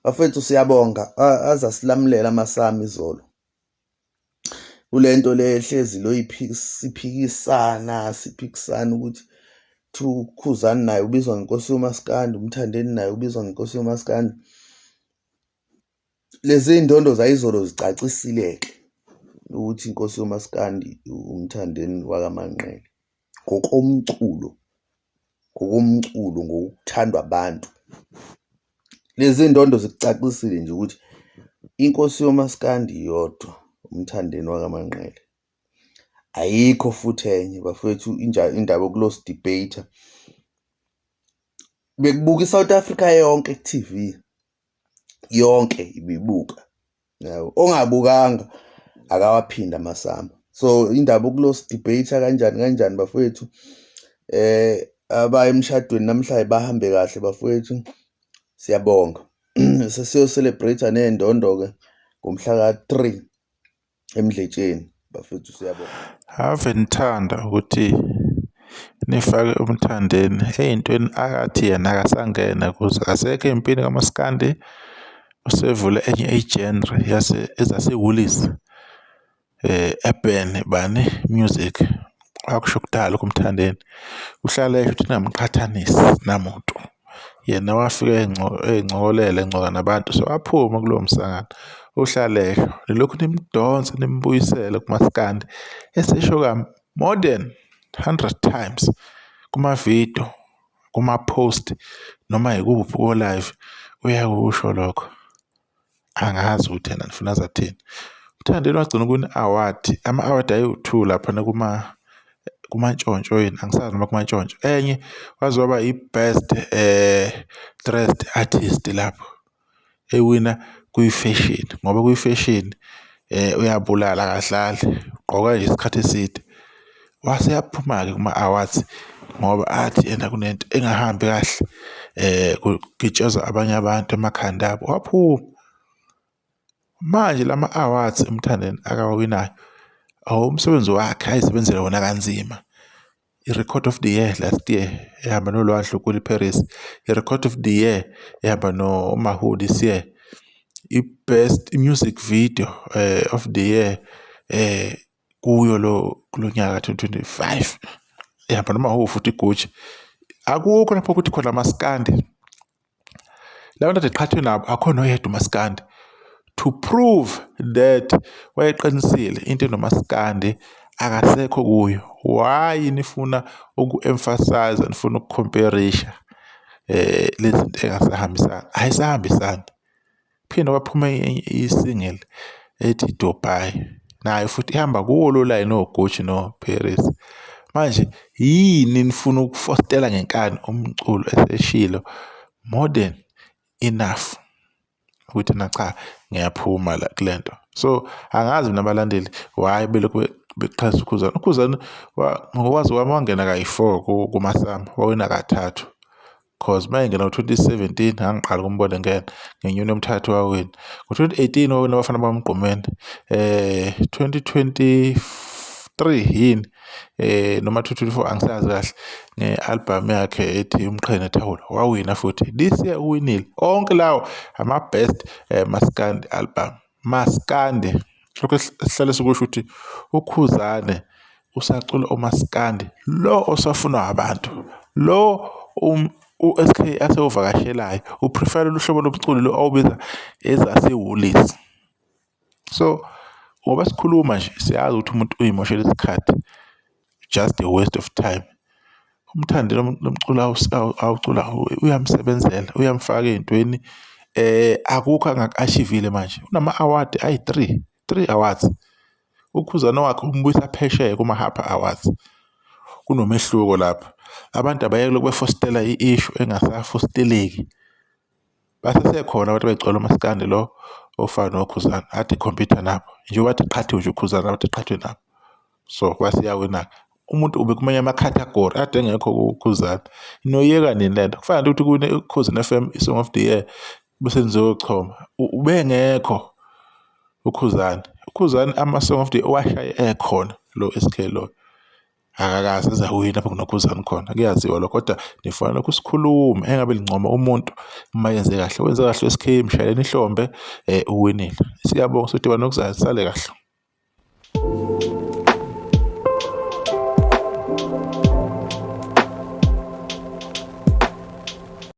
Bafethu, siyabonga, aza silamulela amaSAMA izolo. Kulento le ehlezi lo siphikisana siphikisana ukuthi Khuzani naye ubizwa ngenkosi yomaskandi, uMthandeni naye ubizwa ngenkosi yomaskandi. Lezi ndondo zayizolo zicacisile-ke ukuthi inkosi yomaskandi uMthandeni wakaManqele ngokomculo, ngokomculo, ngokuthandwa abantu. Lezi ndondo zikucacisile nje ukuthi inkosi yomaskandi iyodwa, uMthandeni wakaManqele. Ayikho futhi enye bafowethu, indaba yokulosi-debate-a. Bekubuka i-South Africa yonke ku-T_V, yonke ibibuka, yabo. Ongabukanga akawaphinde amaSAMA. So indaba yokulosi-debate-a kanjani kanjani bafowethu, abaya emshadweni namhlanje bahambe kahle bafowethu, siyabonga. Sesiyo-celebrate-a ney'ndondo-ke ngomhla ka-3 eMdletsheni bafethu, siyabonga. Ave nithanda ukuthi nifake uMthandeni ey'ntweni akathi yena akasangena kuzo, akasekho ey'mpini kamaskandi, usevule enye i-genre ezase-Woolies, urban bani music. Wakusho kudala lokho uMthandeni, uhlale esho ukuthi ningamqhathanisi namuntu. Yena wafika ey'ncokolela encoka nabantu sewaphuma kulowo msangano. Uhlale esho, nilokhu nimdonsa nimbuyisele kumaskandi esesho more than 100 times kuma-video, kuma-post noma yikuphi ko-live uyakusho lokho. Angazi ukuthi yena nifuna aze athini. UMthandeni wagcina ukuwina i-award, ama-award ayiwu-two laphana kumantshontsho yini, angisazi noma kumantshontsho. Enye waze waba i-best dressed artist lapho ewina kwi-fashion ngoba kwi-fashion uyabulala akadlali, ugqoka nje isikhathi eside. Wase eyaphuma-ke kuma-awards ngoba athi ena kunento engahambi kahle kugitshezwa abanye abantu emakhanda abo, waphuma. Manje lama-awards uMthandeni akawawinayo awumsebenzi wakhe ayisebenzele wona kanzima. I-record of the year last year ehamba noLwah Dlugula i-Paris, i-record of the year ehamba noMawhoo this year, i-best music video of the year kuyo lo kulo nyaka ka-2025 ehamba noMawhoo futhi iGucci. Akukho lapho kuthi khona maskandi, la bantu ade eqhathwe nabo akukho noyedwa umaskandi to prove that wayeqinisile into enomaskandi akasekho kuyo. Why nifuna uku-emphasize-a, nifuna uku-compare-isha lezi zinto ey'ngasahambisani, ayisahambisani. Phinde kwaphuma i-single ethi Dubai, nayo futhi ihamba kuwo lo layini oGucci no-Paris. Manje yini nifuna ukufostela ngenkani umculo eseshilo more than enough ukuthi na cha, ngiyaphuma la kule nto. So angazi mina abalandeli why belokhu beqhasa uKhuzani. UKhuzani ngokwazi kwami wangena kayi-four kumaSAMA, wawina kathathu. Cause uma engena ngo-2017 ngangiqala ukumbona engena ngenyoni yomthathu wawina. Ngo-2018 wawina Abafana BakaMgqumeni, 2023 yini noma 2024 angisazi kahle nge-album yakhe ethi Umqhele Nethawula wawina futhi. This year uwinile. Onke lawo ama-best maskandi album. Maskandi, lokhu esihlale sikusho ukuthi uKhuzane usacula umaskandi lo osafunwa abantu, lo u-S_K asewuvakashelayo, u-prefer-a lolu hlobo lomculo lo awubiza ezase-Woolies. So ngoba sikhuluma nje siyazi ukuthi umuntu uyimoshela isikhathi, just a waste of time. UMthandeni lo mculo awuculayo uyamsebenzela, uyamfaka ey'ntweni akukho angaku-achieve-ile manje, unama-award ayi-three, three awards. UKhuzani wakhe umbuyisa phesheya kuma-Harper Awards. Kunomehluko lapho, abantu abayeke lokhu befostela i-issue engasafosteleki. Basesekhona abantu abay'culela umaskandi lo ofana noKhuzani ade e-compete-a nabo, njengoba kade eqhathiwe nje uKhuzani abantu eqhathwe nabo. So kwase iyawina-ke, umuntu ubekumanye ama-category ade engekho kuKhuzani. Niyoyeka nini lento? Kufana nje ukuthi kuwine Ukhozini F_M i-Song of the Year bese nizochoma, ubengekho uKhuzani. UKhuzani ama-Song of the Year owashaye ekhona lo S_K lo. Akakaze aze awine lapho kunoKhuzani khona, kuyaziwa lokho kodwa nifuna lokhu sikhulume engabe lincoma umuntu uma yenze kahle. Wenze kahle u-S_K mshayeleni ihlombe uwinile. Siyabonga sodibana okuzayo sale kahle.